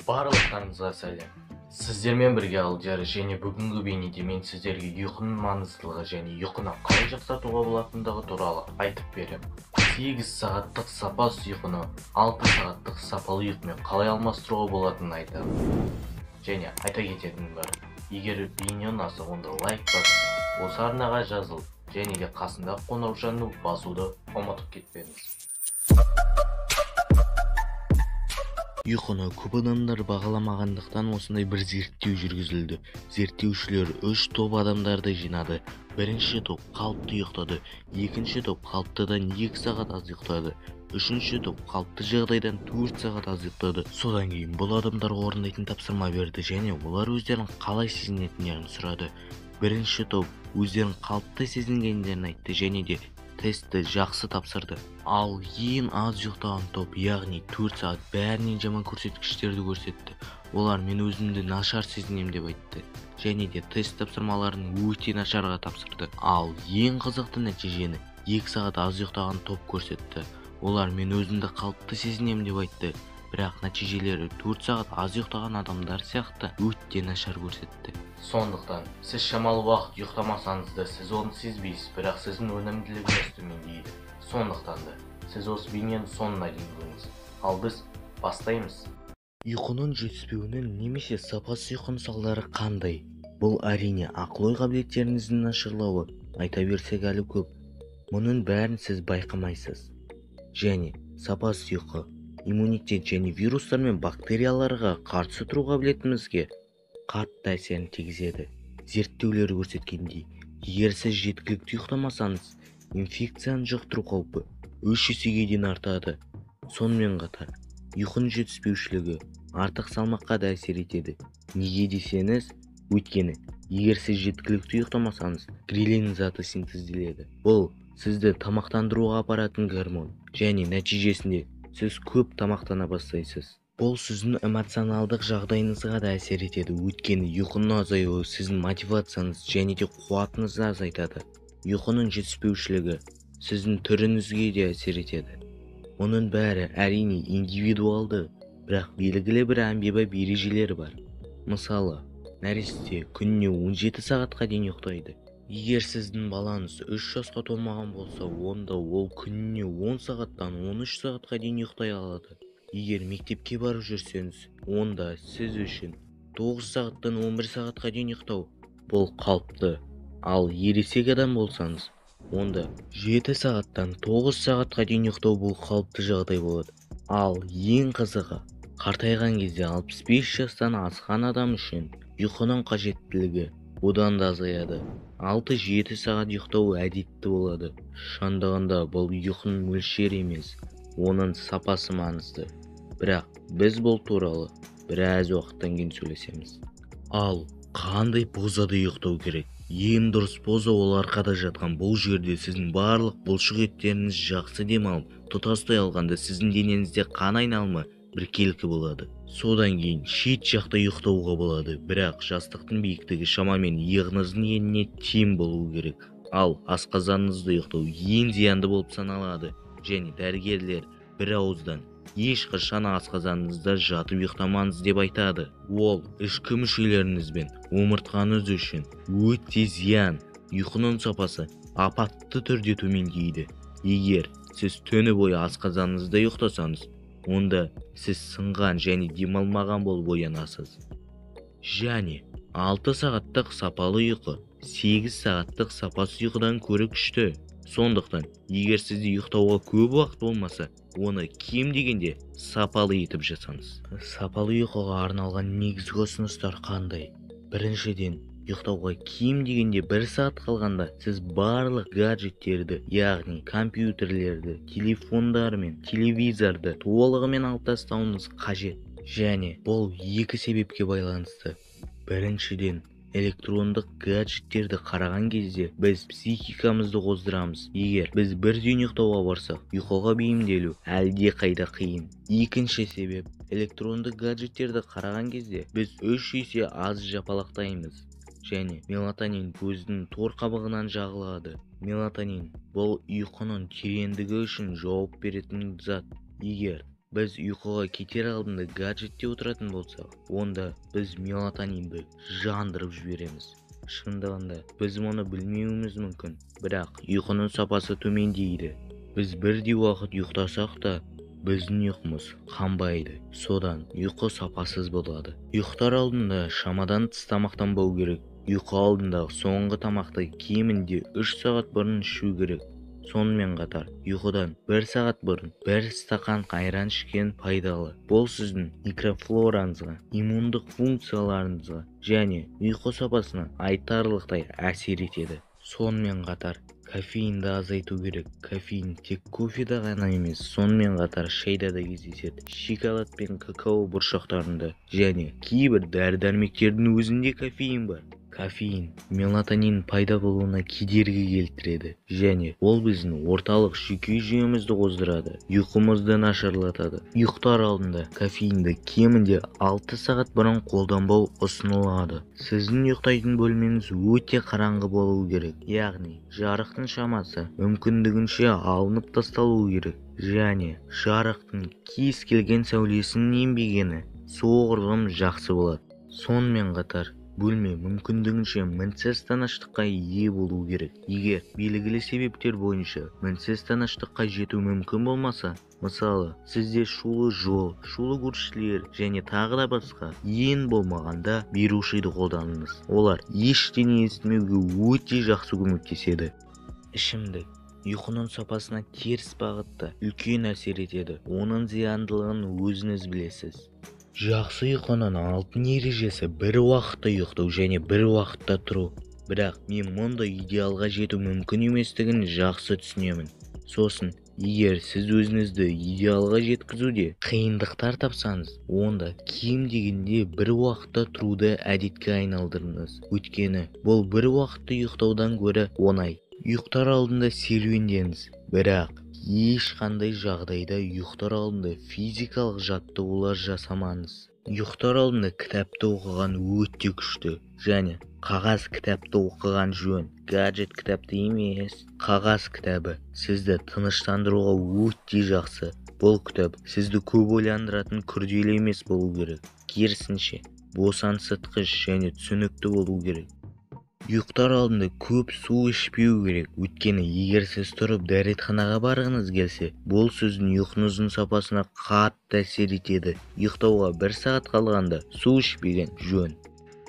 Барлықтарыңызға сәлем. Сіздермен бірге Алдияр, және бүгінгі бейнеде мен сіздерге ұйқының маңыздылығы және ұйқыны қалай жақсартуға болатындығы туралы айтып беремін. 8 сағаттық сапасыз ұйқыны 6 сағаттық сапалы ұйқымен қалай алмастыруға болатынын айтамын. Және айта кететінім бар. Егер бейне ұнаса, онда лайк басып, осы арнаға жазылып, және де қасындағы қоңыраушаны басуды ұмытып кетпеңіз. Ұйқыны көп адамдар бағаламағандықтан осындай бір зерттеу жүргізілді. Зерттеушілер 3 топ адамдарды жинады. Бірінші топ қалыпты ұйықтады, екінші топ қалыптыдан 2 сағат аз ұйықтады, үшінші топ қалыпты жағдайдан 4 сағат аз ұйықтады. Содан кейін бұл адамдарға орындайтын тапсырма берді және олар өздерін қалай сезінетіндерін сұрады. Бірінші топ өздерін қалыпты сезінгендерін айтты және де тестті жақсы тапсырды. Ал ең аз ұйықтаған топ, яғни 4 сағат, бәрінен жаман көрсеткіштерді көрсетті. Олар мен өзімді нашар сезінемін деп айтты және де тест тапсырмаларын өте нашарға тапсырды. Ал ең қызықты нәтижені 2 сағат аз ұйықтаған топ көрсетті. Олар мен өзімді қалыпты сезінемін деп айтты, бірақ нәтижелері 4 сағат аз ұйықтаған адамдар сияқты өте нашар көрсетті. Сондықтан сіз шамалы уақыт ұйықтамасаңыз да сіз оны сезбейсіз, бірақ сіздің өнімділігіңіз төмендейді. Сондықтан да сіз осы бейненің соңына дейін көріңіз. Ал біз бастаймыз. Ұйқының жетіспеуінің немесе сапасыз ұйқының салдары қандай? Бұл әрине ақыл-ой қабілеттеріңіздің нашарлауы, айта берсек әлі көп. Мұның бәрін сіз байқамайсыз. Және сапасыз ұйқы иммунитет және вирустар мен бактерияларға қарсы тұру қабілетімізге қатты әсерін тигізеді. Зерттеулер көрсеткендей, егер сіз жеткілікті ұйықтамасаңыз, инфекцияны жұқтыру қаупі 3 есеге дейін артады. Сонымен қатар, ұйқының жетіспеушілігі артық салмаққа да әсер етеді. Неге десеңіз, өйткені егер сіз жеткілікті ұйықтамасаңыз, грелин заты синтезделеді. Бұл сізді тамақтандыруға апаратын гормон және нәтижесінде сіз көп тамақтана бастайсыз. Бұл сіздің эмоционалдық жағдайыңызға да әсер етеді, өйткені ұйқының азаюы сіздің мотивацияңыз және де қуатыңызды азайтады. Ұйқының жетіспеушілігі сіздің түріңізге де әсер етеді. Мұның бәрі әрине индивидуалды, бірақ белгілі бір әмбебап ережелер бар. Мысалы, нәресте күніне 17 сағатқа дейін ұйықтайды. Егер сіздің балаңыз 3 жасқа толмаған болса, онда ол күніне 10 сағаттан 13 сағатқа дейін ұйықтай алады. Егер мектепке барып жүрсеңіз, онда сіз үшін 9 сағаттан 11 сағатқа дейін ұйықтау бұл қалыпты. Ал ересек адам болсаңыз, онда 7 сағаттан 9 сағатқа дейін ұйықтау бұл қалыпты жағдай болады. Ал ең қызығы, қартайған кезде 65 жастан асқан адам үшін ұйқының қажеттілігі одан да азаяды. 6-7 сағат ұйықтау әдетті болады. Шындығында бұл ұйқының мөлшері емес, оның сапасы маңызды. Бірақ біз бұл туралы біраз уақыттан кейін сөйлесеміз. Ал қандай позада ұйықтау керек? Ең дұрыс поза ол арқада жатқан. Бұл жерде сіздің барлық бұлшық еттеріңіз жақсы демалып, тұтастай алғанда сіздің денеңізде қан айналымы біркелкі болады. Содан кейін шет жақта ұйықтауға болады, бірақ жастықтың биіктігі шамамен иығыңыздың еніне тең болуы керек. Ал асқазаныңызда ұйықтау ең зиянды болып саналады және дәрігерлер бір ауыздан ешқашан асқазаныңызда жатып ұйықтамаңыз деп айтады. Ол ішкі мүшелеріңіз бен омыртқаңыз үшін өте зиян. Ұйқының сапасы апатты түрде төмендейді. Егер сіз түні бойы асқазаныңызда ұйықтасаңыз, онда сіз сынған және демалмаған болып оянасыз. Және 6 сағаттық сапалы ұйқы 8 сағаттық сапасыз ұйқыдан көрі күшті. Сондықтан, егер сізде ұйықтауға көп уақыт болмаса, оны кем дегенде сапалы етіп жасаңыз. Сапалы ұйқыға арналған негізгі ұсыныстар қандай? Біріншіден, ұйықтауға кем дегенде 1 сағат қалғанда сіз барлық гаджеттерді, яғни компьютерлерді, телефондар мен телевизорды толығымен алып тастауыңыз қажет. Және бұл екі себепке байланысты. Біріншіден, электрондық гаджеттерді қараған кезде біз психикамызды қоздырамыз. Егер біз бірден ұйықтауға барсақ, ұйқыға бейімделу әлде қайда қиын. Екінші себеп, электрондық гаджеттерді қараған кезде біз 3 есе аз жапалақтаймыз және мелатонин көздің тор қабығынан жағылады. Мелатонин бұл ұйқының тереңдігі үшін жауап беретін зат. Егер Біз ұйқыға кетер алдында гаджетте отыратын болсақ, онда біз мелатонинді жандырып жібереміз. Шындығында, біз мұны білмеуіміз мүмкін, бірақ ұйқының сапасы төмендейді. Біз бірдей уақыт ұйықтасақ та, біздің ұйқымыз қанбайды. Содан ұйқы сапасыз болады. Ұйықтар алдында шамадан тыс тамақтанбау керек. Ұйқы алдындағы соңғы тамақты кемінде 3 сағат бұрын ішу керек. Сонымен қатар, ұйқыдан 1 сағат бұрын 1 стақан айран ішкен пайдалы. Бұл сіздің микрофлораңызға, иммундық функцияларыңызға және ұйқы сапасына айтарлықтай әсер етеді. Сонымен қатар, кофеинді азайту керек. Кофеин тек кофеде ғана емес, сонымен қатар шайда да кездеседі. Шоколад пен какао бұршақтарында және кейбір дәрі-дәрмектердің өзінде кофеин бар. Кофеин мелатонин пайда болуына кедергі келтіреді және ол біздің орталық жүйке жүйемізді қоздырады, ұйқымызды нашарлатады. Ұйықтар алдында кофеинді кемінде 6 сағат бұрын қолданбау ұсынылады. Сіздің ұйықтайтын бөлмеңіз өте қараңғы болуы керек, яғни жарықтың шамасы мүмкіндігінше алынып тасталуы керек және жарықтың кез келген сәулесінің енбегені соғұрлым жақсы болады. Сонымен қатар, бөлме мүмкіндігінше мінсіз тыныштыққа ие болу керек. Егер белгілі себептер бойынша мінсіз тыныштыққа жету мүмкін болмаса, мысалы, сізде шулы жол, шулы көршілер және тағы да басқа, ең болмағанда берушиді қолданыңыз. Олар ештеңе естімеуге өте жақсы көмектеседі. Ішімдік ұйқының сапасына теріс бағытта үлкен әсер етеді. Оның зияндылығын өзіңіз білесіз. Жақсы ұйқының алтын ережесі бір уақытта ұйықтау және бір уақытта тұру. Бірақ мен мұндай идеалға жету мүмкін еместігін жақсы түсінемін. Сосын, егер сіз өзіңізді идеалға жеткізуде қиындықтар тапсаңыз, онда кем дегенде бір уақытта тұруды әдетке айналдырыңыз. Өйткені бұл бір уақытта ұйықтаудан гөрі оңай. Ұйықтар алдында серуендеңіз, бірақ ешқандай жағдайда ұйықтар алдында физикалық жаттығулар жасамаңыз. Ұйықтар алдында кітапты оқыған өте күшті және қағаз кітапты оқыған жөн, гаджет кітапты емес. Қағаз кітабы сізді тыныштандыруға өте жақсы. Бұл кітап сізді көп ойландыратын күрделі емес болу керек. Керісінше, босаңсытқыш және түсінікті болу керек. Ұйықтар алдында көп су ішпеу керек, өйткені егер сіз тұрып дәретханаға барғыңыз келсе, бұл сіздің ұйқыңыздың сапасына қатты әсер етеді. Ұйықтауға 1 сағат қалғанда су ішпеген жөн.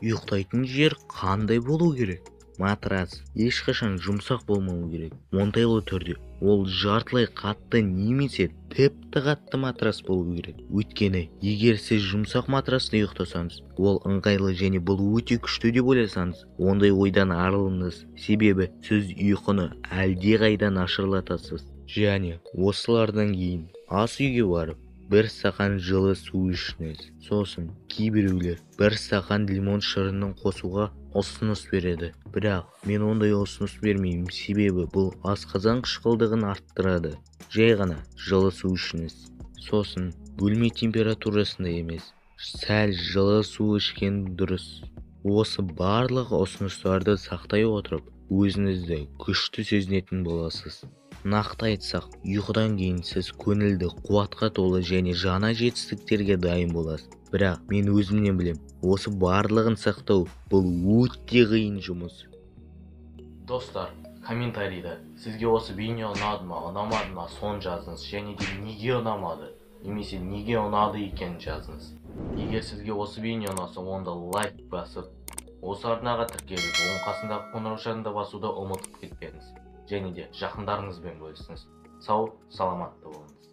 Ұйықтайтын жер қандай болу керек? Матрас ешқашан жұмсақ болмауы керек. Оңтайлы түрде ол жартылай қатты немесе тіпті қатты матрас болу керек. Өйткені егер сіз жұмсақ матраста ұйықтасаңыз, ол ыңғайлы және бұл өте күшті деп ойласаңыз, ондай ойдан арылыңыз. Себебі сіз ұйқыны әлдеқайда нашарлатасыз. Және осылардан кейін ас үйге барып 1 стақан жылы су ішіңіз. Сосын кейбіреулер 1 стақан лимон шырынын қосуға ұсыныс береді. Бірақ мен ондай ұсыныс бермеймін, себебі бұл асқазан қышқылдығын арттырады. Жай ғана жылы су ішіңіз. Сосын бөлме температурасында емес, сәл жылы су ішкен дұрыс. Осы барлық ұсыныстарды сақтай отырып, өзіңізді күшті сезінетін боласыз. Нақты айтсақ, ұйқыдан кейін сіз көңілді, қуатқа толы және жаңа жетістіктерге дайын боласыз. Бірақ мен өзімнен білем, осы барлығын сақтау бұл өте қиын жұмыс. Достар, комментарийда сізге осы бейне ұнады ма, ұнамады ма, соны жазыңыз. Және де неге ұнамады, немесе неге ұнады екенін жазыңыз. Егер сізге осы бейне ұнаса, онда лайк басып, осы арнаға тіркеліп, оң қасындағы қоңыраушаны да басуды ұмытып кетпеңіз. Және де жақындарыңызбен бөлісіңіз. Сау, саламатты болыңыз.